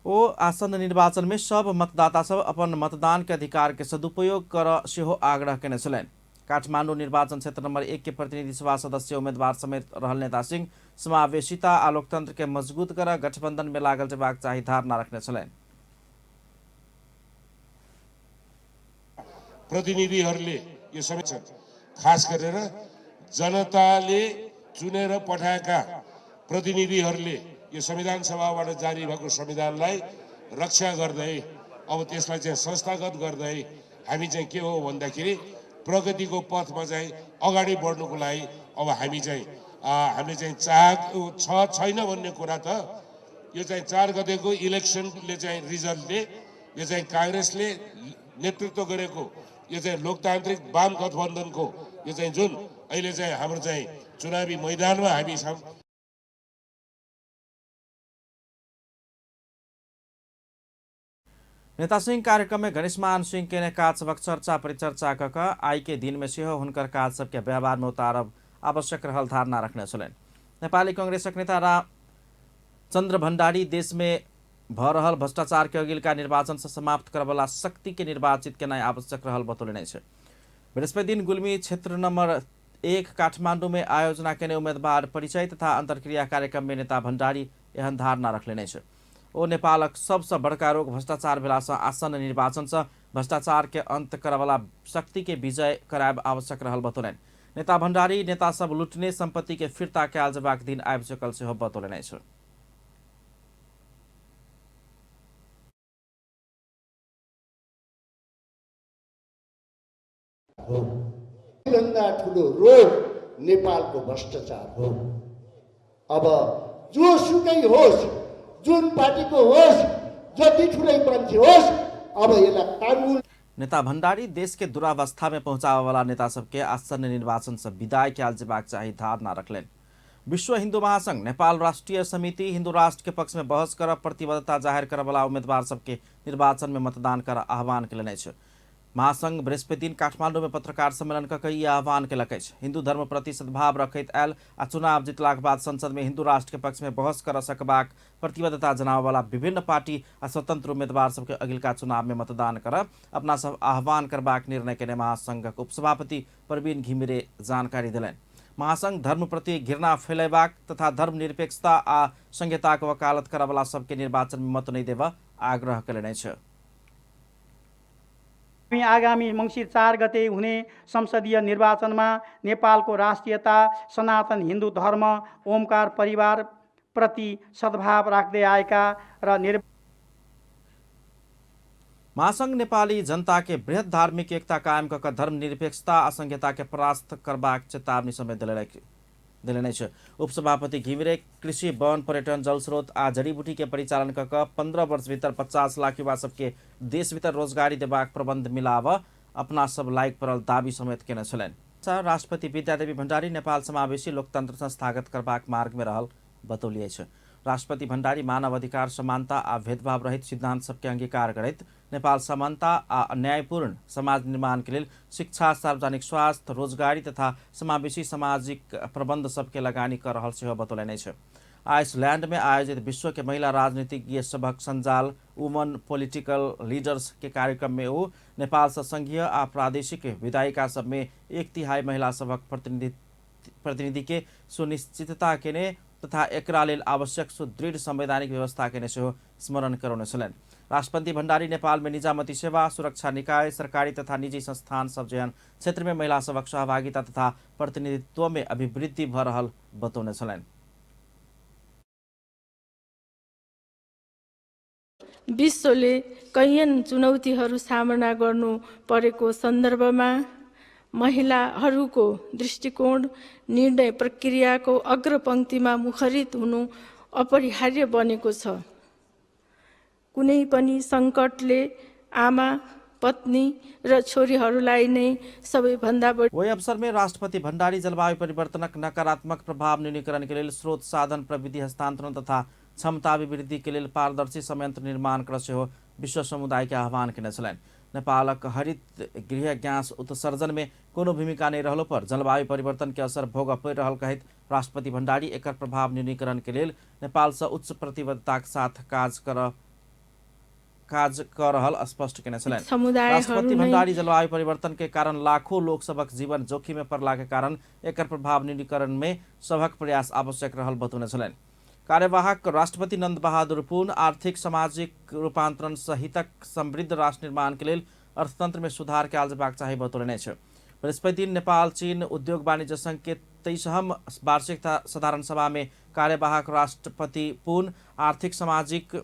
Speaker 1: ओ आसन्न निर्वाचन में सब मतदाता सब अपन मतदान के अधिकार के सदुपयोग कर सेहो आग्रह केने छलनि। काठमाडौँ निर्वाचन क्षेत्र नंबर 1 के प्रतिनिधि सभा सदस्य उम्मीदवार समेत रहल नेता सिंह समावेशिता आ लोकतंत्र के मजबूत कर गठबंधन में लागल जेबाक चाही धारणा रखने छलनि।
Speaker 2: प्रतिनिधिहरूले यो सबै खास गरेर जनताले चुनेर पठाएका प्रतिनिधिहरूले यो संविधान सभाबाट जारी भएको संविधानलाई रक्षा गर्दै अब त्यसलाई चाहिँ संस्थागत गर्दै हामी चाहिँ के हो भन्दाखेरि प्रगतिको पथमा चाहिँ अगाडि बढ्नुको लागि अब हामी चाहिँ हामीले चाहिँ चाहेको छ छैन भन्ने कुरा त यो चाहिँ 4 गतेको इलेक्सनले चाहिँ रिजल्टले यो चाहिँ काङ्ग्रेसले नेतृत्व गरेको यो चाहिँ लोकतान्त्रिक वाम गठबन्धनको यो चाहिँ जुन अहिले चाहिँ हाम्रो चाहिँ चुनावी मैदानमा हामी छौँ।
Speaker 1: नेता सिंह कार्यक्रम में गणेशमान सिंह के काज सबक चर्चा परिचर्चा क कऽ आइ के दिन में सेहो हुनकर काज सबके व्यवहार में उतारब आवश्यक रहल धारणा रखने छलनि। नेपाली कांग्रेसक नेता रामचंद्र भण्डारी देश में भऽ रहल भ्रष्टाचार के अगिलका निर्वाचन से समाप्त करबला शक्ति के निर्वाचित केनाइ आवश्यक रहल बतौलनि अछि। बृहस्पति दिन गुल्मी क्षेत्र नंबर 1 काठमाडौँ में आयोजना केने उम्मीदवार परिचय तथा अंतर्क्रिया कार्यक्रम में नेता भण्डारी एहन धारणा रखलनि अछि। ओ नेपालक सबसँ बड़का रोग भ्रष्टाचार भेलासँ आसन्न निर्वाचनसँ भ्रष्टाचार के अंत करवला शक्ति के विजय करायब आवश्यक रहल बतौलनि। नेता भण्डारी नेता सब लुटने संपत्ति के फिर्ता कयल जेबाक दिन आबि चुकल सेहो बतौलनि अछि।
Speaker 3: सबैभन्दा ठुलो रोग नेपालको भ्रष्टाचार हो। अब जोसुकै होस्, जुन पार्टीको होस्, जति ठुलै मान्छे होस्, अब यसलाई कानुन।
Speaker 1: नेता भण्डारी देश के दुरावस्था में पहुंचावे वाला नेता सबके आसन्न निर्वाचन से विदाई कयल जेबाक चाही धारणा रखलनि। विश्व हिंदू महासंघ नेपाल राष्ट्रीय समिति हिंदू राष्ट्र के पक्ष में बहस कर प्रतिबद्धता जाहिर करवला उम्मीदवार सबके निर्वाचन में मतदान कर आह्वान केलनि अछि। महासंघ बृहस्पति दिन काठमाडौँ में पत्रकार सम्मेलन कऽ ई आह्वान केलक अछि। हिंदू धर्म प्रति सद्भाव रखैत आयल आ चुनाव जीतलाक बाद संसद में हिंदू राष्ट्र के पक्ष में बहस कर सकबाक प्रतिबद्धता जनाबऽवला विभिन्न पार्टी आ स्वतंत्र उम्मीदवार सबके अगिलका चुनाव में मतदान कर अपना सब आह्वान करबाक निर्णय केने महासंघक उपसभापति प्रवीण घिमिरे जानकारी देलनि। महासंघ धर्म प्रति घृणा फैलेबाक तथा धर्मनिरपेक्षता आ संहिताक वकालत करवला सबके निर्वाचन में मत नहि देबऽ आग्रह केलनि अछि।
Speaker 4: आगामी मङ्सिर 4 गते हुने संसदीय निर्वाचनमा नेपालको राष्ट्रियता, सनातन हिन्दू धर्म, ओमकार परिवार प्रति सद्भाव राख्दै आएका र
Speaker 1: महासंघ नेपाली जनता के बृहत धार्मिक एकता कायम कऽ धर्मनिरपेक्षता आ संहिता के परास्त करबाक चेतावनी समेत देलनि अछि। उपसभापति घिमिरे कृषि, वन, पर्यटन, जलस्रोत आ जडीबुटी के परिचालन कऽ 15 वर्ष भीतर 50 लाख युवा सबके देश भीतर रोजगारी देबाक प्रबंध मिलाब अपना सब लायक पड़ल दावी समेत केने छलनि। राष्ट्रपति विद्यादेवी भण्डारी नेपाल समावेशी लोकतंत्र संस्थागत करबाक मार्ग में रहल बतौली अछि। राष्ट्रपति भण्डारी मानव अधिकार, समानता आ भेदभाव रहित सिद्धांत सबके अंगीकार करैत नेपाल समानता आ न्यायपूर्ण समाज निर्माण के लेल शिक्षा, सार्वजनिक स्वास्थ्य, रोजगारी तथा समावेशी सामाजिक प्रबंध सबके लगानी कर रहल सेहो बतौलनि अछि। आइसलैंड में आयोजित विश्व के महिला राजनीतिज्ञ सभक संजाल वुमन पॉलिटिकल लीडर्स के कार्यक्रम में ओ नेपाल से संघीय आ प्रादेशिक विधायिका सब में 1/3 महिला सभक प्रतिनिधि के सुनिश्चितता केने तथा एकरा लेल आवश्यक सुदृढ़ संवैधानिक व्यवस्था केने सेहो स्मरण करौने छलनि। राष्ट्रपति भण्डारी नेपाल में निजामती सेवा, सुरक्षा निकाय, सरकारी तथा निजी संस्थान सब जेहन क्षेत्र में महिला सभक सहभागिता तथा प्रतिनिधित्व में अभिवृद्धि भऽ रहल बतौने छलनि।
Speaker 13: विश्वले कैयन चुनौतीहरू सामना गर्नु परेको सन्दर्भमा महिलाहरूको दृष्टिकोण निर्णय प्रक्रियाको अग्रपंक्तिमा मुखरित हुनु अपरिहार्य बनेको छ। कुनै पनि संकटले आमा, पत्नी र छोरीहरूलाई नै सबैभन्दा बढी।
Speaker 1: ओहि अवसर में राष्ट्रपति भण्डारी जलवायु परिवर्तनक नकारात्मक प्रभाव न्यूनीकरण के लेल स्रोत साधन प्रविधि हस्तांतरण तथा क्षमता अभिवृद्धि के लेल पारदर्शी संयंत्र निर्माण कर सेहो विश्व समुदाय के आह्वान केने छलनि। नेपालक हरित गृह गैस उत्सर्जन में कोनो भूमिका नहीं रहलो पर जलवायु परिवर्तन के असर भोग पड़ि रहल कहैत राष्ट्रपति भण्डारी एकर प्रभाव न्यूनीकरण के लेल नेपाल से उच्च प्रतिबद्धताक साथ काज कर रहल स्पष्ट केने छलनि। राष्ट्रपति भण्डारी जलवायु परिवर्तन के कारण लाखों लोक सभक जीवन जोखिम में पड़ला के कारण एकर प्रभाव न्यूनीकरण में सभक प्रयास आवश्यक रहल बतौने छलनि। कार्यवाहक राष्ट्रपति नंद बहादुर पुन आर्थिक सामाजिक रूपांतरण सहितक समृद्ध राष्ट्र निर्माण के लेल अर्थतंत्र में सुधार कयल जेबाक चाही बतौलनि अछि। बृहस्पति दिन नेपाल चीन उद्योग वाणिज्य संघ के 23हम वार्षिक साधारण सभा में कार्यवाहक राष्ट्रपति पुन आर्थिक सामाजिक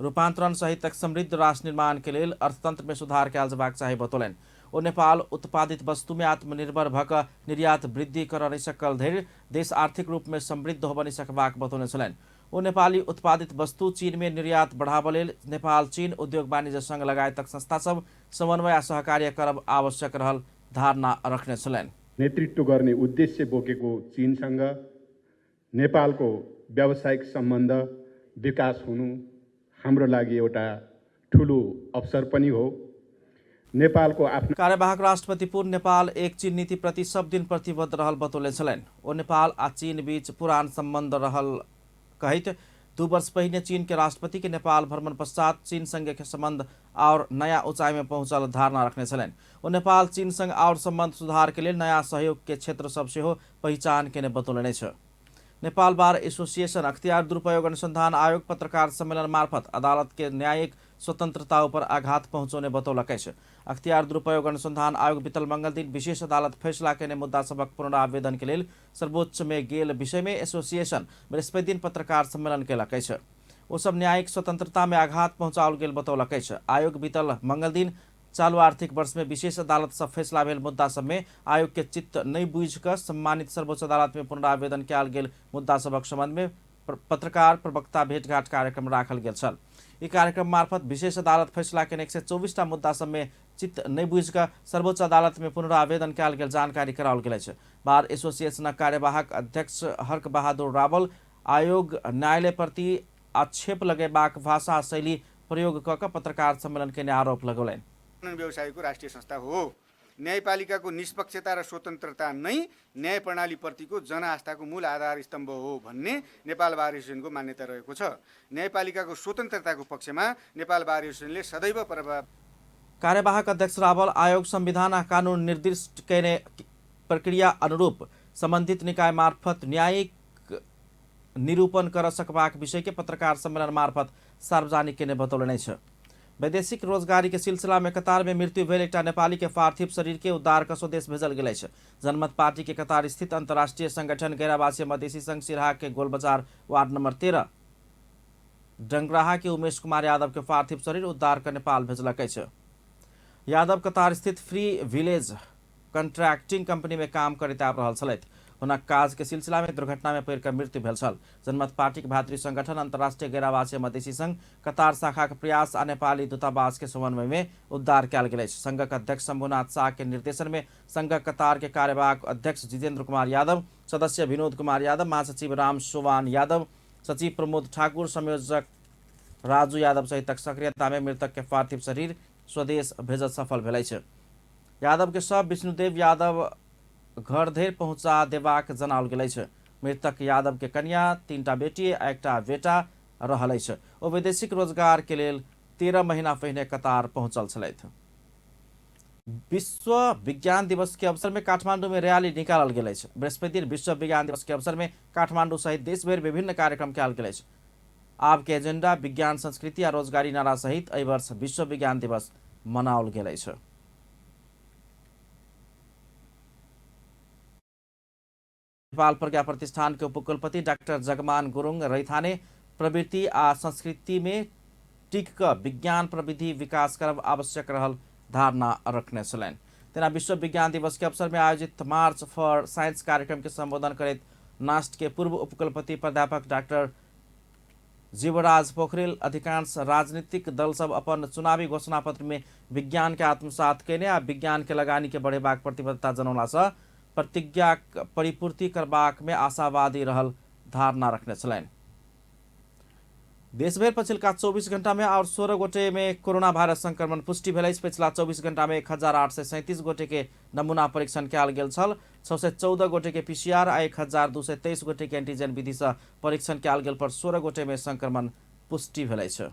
Speaker 1: रूपांतरण सहितक समृद्ध राष्ट्र निर्माण के लेल अर्थतंत्र में सुधार कयल जेबाक चाही बतौलनि। ओ नेपाल उत्पादित वस्तु में आत्मनिर्भर भऽ निर्यात वृद्धि कर नहि सकल धरि देश आर्थिक रूप में समृद्ध होबऽ नहि सकबाक बतौने छलनि। ओ नेपाली उत्पादित वस्तु चीन में निर्यात बढ़ाबऽ लेल नेपाल चीन उद्योग वाणिज्य संघ लगायतक संस्था सब समन्वय आ सहकार्य करब आवश्यक रहल धारणा रखने छलनि।
Speaker 7: नेतृत्व गर्ने उद्देश्य बोकेको चीनसँग नेपालको व्यावसायिक सम्बन्ध विकास हुनु हाम्रो लागि एउटा ठुलो अवसर पनि हो। नेपालको आफ्नो
Speaker 1: कार्यवाहक राष्ट्रपति पुन नेपाल एक चीन नीति प्रति सब दिन प्रतिबद्ध रहल बतौले छलनि। ओ नेपाल आ चीन बीच पुरान सम्बन्ध रहल कहैत 2 वर्ष पहिने चीन के राष्ट्रपति के नेपाल भ्रमण पश्चात चीन संगे के संबंध और नया ऊंचाई में पहुंचल धारणा रखने छलनि। ओ नेपाल चीन संग और संबंध सुधार के लेल नया सहयोग के क्षेत्र सब सेहो पहिचान केने बतौलनि अछि। नेपाल बार एसोसिएशन अख्तियार दुरुपयोग अनुसंधान आयोग पत्रकार सम्मेलन मार्फत अदालत के न्यायिक स्वतंत्रता पर आघात पहुंचौने बतौलक अछि। अख्तियार दुरुपयोग अनुसंधान आयोग बीतल मंगल दिन विशेष अदालत फैसला केने मुद्दा सभक पुनरावेदन के लेल सर्वोच्च में गेल विषय में एसोसिएशन बृहस्पति दिन पत्रकार सम्मेलन केलक अछि। ओ सब न्यायिक स्वतंत्रता में आघात पहुंचाओल गेल बतौलक अछि। आयोग बीतल मंगल दिन चालू आर्थिक वर्ष में विशेष अदालत सब फैसला भेल मुद्दा सब में आयोग के चित्त नहीं बुझि कऽ सम्मानित सर्वोच्च अदालत में पुनरावेदन कयल गेल मुद्दा सभक संबंध में पत्रकार प्रवक्ता भेंटघाट कार्यक्रम राखल गेल छल। ई कार्यक्रम मार्फत विशेष अदालत फैसला केने 124टा मुद्दा सब में चित्त नहीं बुझि कऽ सर्वोच्च अदालत में पुनरावेदन कयल गेल जानकारी कराओल गेल अछि। बार एसोसिएशनक कार्यवाहक अध्यक्ष हर्क बहादुर रावल आयोग न्यायालय प्रति आक्षेप लगेबाक भाषा शैली प्रयोग कऽ पत्रकार सम्मेलन केने आरोप लगौलनि।
Speaker 8: व्यवसायको राष्ट्रिय संस्था हो। न्यायपालिकाको निष्पक्षता र स्वतन्त्रता नै न्याय प्रणालीप्रतिको जनआस्थाको मूल आधार स्तम्भ हो भन्ने नेपाल बार एसोसिएसनको मान्यता रहेको छ। न्यायपालिकाको स्वतन्त्रताको पक्षमा नेपाल बार एसोसिएसनले सदैव प्रभाव।
Speaker 1: कार्यवाहक अध्यक्ष रावल आयोग संविधान आ कानून निर्दिष्ट केने प्रक्रिया अनुरूप संबंधित निकाय मार्फत न्यायिक निरूपण कर सकबाक विषय के पत्रकार सम्मेलन मार्फत सार्वजनिक केने बतौलनि अछि। वैदेशिक रोजगारी के सिलसिला में कतार में मृत्यु भेल एकटा नेपाली के पार्थिव शरीर के उद्धार कऽ स्वदेश भेजल गेल अछि। जनमत पार्टी के कतार स्थित अंतर्राष्ट्रीय संगठन गैरावासीय मधेसी संघ सिरहा के गोलबाजार वार्ड नंबर 13 डंगराहा के उमेश कुमार यादव के पार्थिव शरीर उद्धार कऽ नेपाल भेजलक अछि। यादव कतार स्थित फ्री विलेज कंट्रैक्टिंग कंपनी में काम करैत आबि रहल छलथि। हुनक काज के सिलसिला में दुर्घटना में पड़ि कऽ मृत्यु भेल छल। जनमत पार्टी के भातृ संगठन अंतर्राष्ट्रीय गैरावासीय मधेसी संघ कतार शाखा के प्रयास आ नेपाली दूतावास के समन्वय में उद्धार कयल गेल अछि। संघक अध्यक्ष शंभुनाथ शाह के निर्देशन में संघक कतार के कार्यवाहक अध्यक्ष जितेंद्र कुमार यादव, सदस्य विनोद कुमार यादव, महासचिव राम सोवान यादव, सचिव प्रमोद ठाकुर, संयोजक राजू यादव सहितक सक्रियता में मृतक के पार्थिव शरीर स्वदेश भेजल सफल भेल अछि। यादव के शव विष्णुदेव यादव घर धरि पहुंचा देबाक जनाओल गेल अछि। मृतक यादव के कन्या, 3टा बेटी आ 1टा बेटा रहल अछि। ओ वैदेशिक रोजगार के लेल 13 महीना पहिने कतार पहुंचल छलथि। विश्व विज्ञान दिवस के अवसर में काठमांडू में रैली निकालल गेल अछि। बृहस्पति दिन विश्व विज्ञान दिवस के अवसर में काठमांडू सहित देशभरि विभिन्न कार्यक्रम कयल गेल अछि। आब के एजेंडा विज्ञान संस्कृति आ रोजगारी नारा सहित एहि वर्ष विश्व विज्ञान दिवस मनाओल गेल अछि। नेपाल प्रज्ञा प्रतिष्ठान के उपकुलपति डाक्टर जगमान गुरुङ रैथाने प्रवृत्ति आ संस्कृति में टिक कऽ विज्ञान प्रविधि विकास करब आवश्यक रहल धारणा रखने छलनि। तेना विश्व विज्ञान दिवस के अवसर में आयोजित मार्च फॉर साइंस कार्यक्रम के संबोधन करैत नास्ट के पूर्व उपकुलपति प्राध्यापक डाक्टर जीवराज पोखरेल अधिकांश राजनीतिक दल सब अपन चुनावी घोषणा पत्र में विज्ञान के आत्मसात कयने आ विज्ञान के लगानी के बढ़ेबाक प्रतिबद्धता जनौला सँ प्रतिज्ञा परिपूर्ति करबाक में आशावादी रहल धारणा रखने छलनि। देशभरि पछिलका 24 घंटा में और 16 गोटे में कोरोना वायरस संक्रमण पुष्टि भेल अछि। पछिला 24 घंटा में 1837 गोटे के नमूना परीक्षण कयल गेल छल। 614 गोटे के पीसीआर आ 1223 गोटे के एंटीजन विधि से परीक्षण कयल गेल पर 16 गोटे में संक्रमण पुष्टि भेल अछि।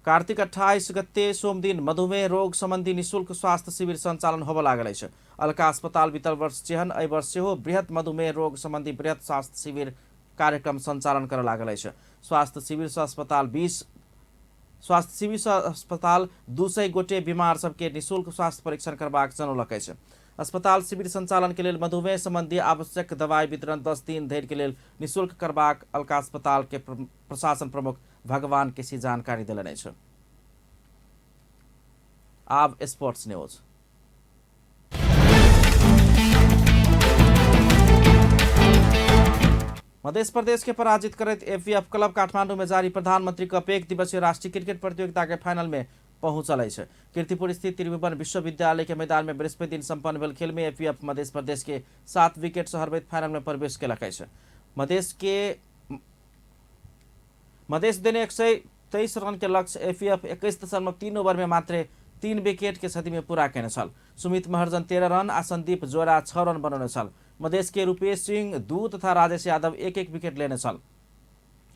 Speaker 1: कार्तिक 28 गते सोमदिन मधुमेह रोग संबंधी निःशुल्क स्वास्थ्य शिविर संचालन होबय लागल अछि। अलका अस्पताल बीतल वर्ष जेहन एहि वर्ष सेहो बृहत मधुमेह रोग संबंधी बृहत स्वास्थ्य शिविर कार्यक्रम संचालन करय लागल अछि। स्वास्थ्य शिविर से अस्पताल 200 गोटे बीमार सबके निःशुल्क स्वास्थ्य परीक्षण करबाक जनौलक अछि। अस्पताल शिविर संचालन के लेल मधुमेह संबंधी आवश्यक दवाई वितरण 10 दिन धरि के लेल निःशुल्क करबाक अलका अस्पताल के प्रशासन प्रमुख भगवान केसी जानकारी देलनि अछि। आब स्पोर्ट्स न्यूज। मध्य प्रदेश के पराजित करैत एपीएफ क्लब काठमांडू में जारी प्रधानमंत्री कप एक दिवसीय राष्ट्रीय क्रिकेट प्रतियोगिता के फाइनल में पहुंचल अछि। कीर्तिपुर स्थित त्रिभुवन विश्वविद्यालय के मैदान में बृहस्पति दिन संपन्न भेल खेल में एपीएफ मध्य प्रदेश के 7 विकेट से हरबैत फाइनल में प्रवेश केलक अछि। मधेश देने 123 रन के लक्ष्य एपीएफ 21.3 ओवर में मात्र 3 विकेट के क्षति में पूरा केने छल। सुमित महर्जन 13 रन आ संदीप जोरा 6 रन बनौने छल। मधेश के रूपेश सिंह 2 तथा राजेश यादव 1-1 विकेट लेने छल।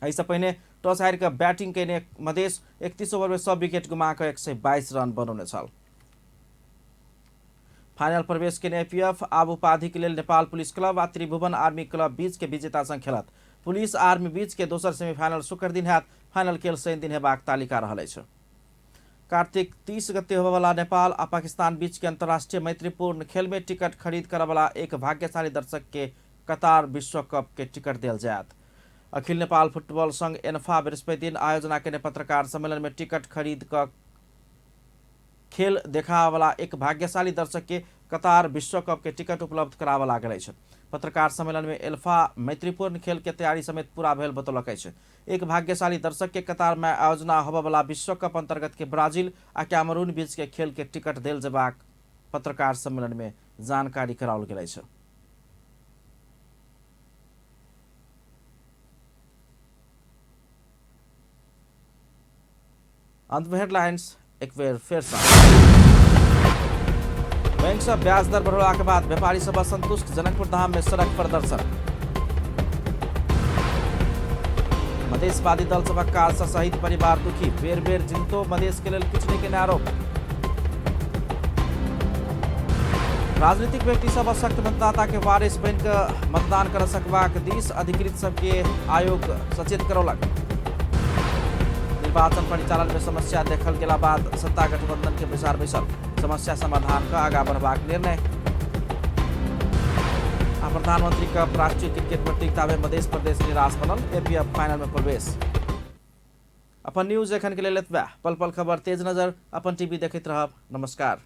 Speaker 1: एहिसँ पहिने टॉस हारि कऽ बैटिंग केने मधेश 31 ओवर में सब विकेट गुमा कऽ 122 रन बनौने छल। फाइनल प्रवेश केने एपीएफ आब उपाधि के लेल नेपाल पुलिस क्लब आ त्रिभुवन आर्मी क्लब बीच के विजेता संग खेलत। पुलिस आर्मी बीच के दोसर सेमीफाइनल शुक्र दिन हैत। फाइनल खेल शनि दिन हेबाक तालिका रहल अछि। कार्तिक 30 गते होबयवला नेपाल आ पाकिस्तान बीच के अंतर्राष्ट्रीय मैत्रीपूर्ण खेल में टिकट खरीद करयवला एक भाग्यशाली दर्शक के कतार विश्व कप के टिकट देल जायत। अखिल नेपाल फुटबॉल संघ एनफा बृहस्पति दिन आयोजना केने पत्रकार सम्मेलन में टिकट खरीद क खेल देखावला एक भाग्यशाली दर्शक के कतार विश्व कप के टिकट उपलब्ध कराबऽ लागल अछि। पत्रकार सम्मेलन में एल्फा मैत्रीपूर्ण खेल के तैयारी समेत पूरा भेल बतौलक अछि। एक भाग्यशाली दर्शक के कतार में आयोजना होबयवला विश्व कप अंतर्गत के ब्राजील आ कैमरून बीच के खेल के टिकट देल जेबाक पत्रकार सम्मेलन में जानकारी कराओल गेल अछि। अंत में हेडलाइंस एक बेर फेर से। बैंक से ब्याज दर बढ़ला के बाद व्यापारी सब असंतुष्ट, जनकपुर धाम में सड़क प्रदर्शन। मधेशवादी दल सभक काज से शहीद परिवार दुखी, बेर बेर जिनतो मधेश के लेल किछु नहि केने आरोप। राजनीतिक व्यक्ति सब अशक्त मतदाता के वारिस बनि कऽ मतदान कर सकबाक दिस अधिकृत सबके आयोग सचेत करौलक। निर्वाचन परिचालन में समस्या देखल गेला बाद सत्ता गठबंधन के बैसार बैसल, समस्या समाधान का आगा बढ़बाक निर्णय। आ प्रधानमंत्री कप राष्ट्रीय क्रिकेट प्रतियोगिता में मध्य प्रदेश निराश बनल, एपीएफ फाइनल में प्रवेश। अपन न्यूज एखन के लेल एतबे। पल पल खबर तेज नजर अपन टीवी देखैत रहब। नमस्कार।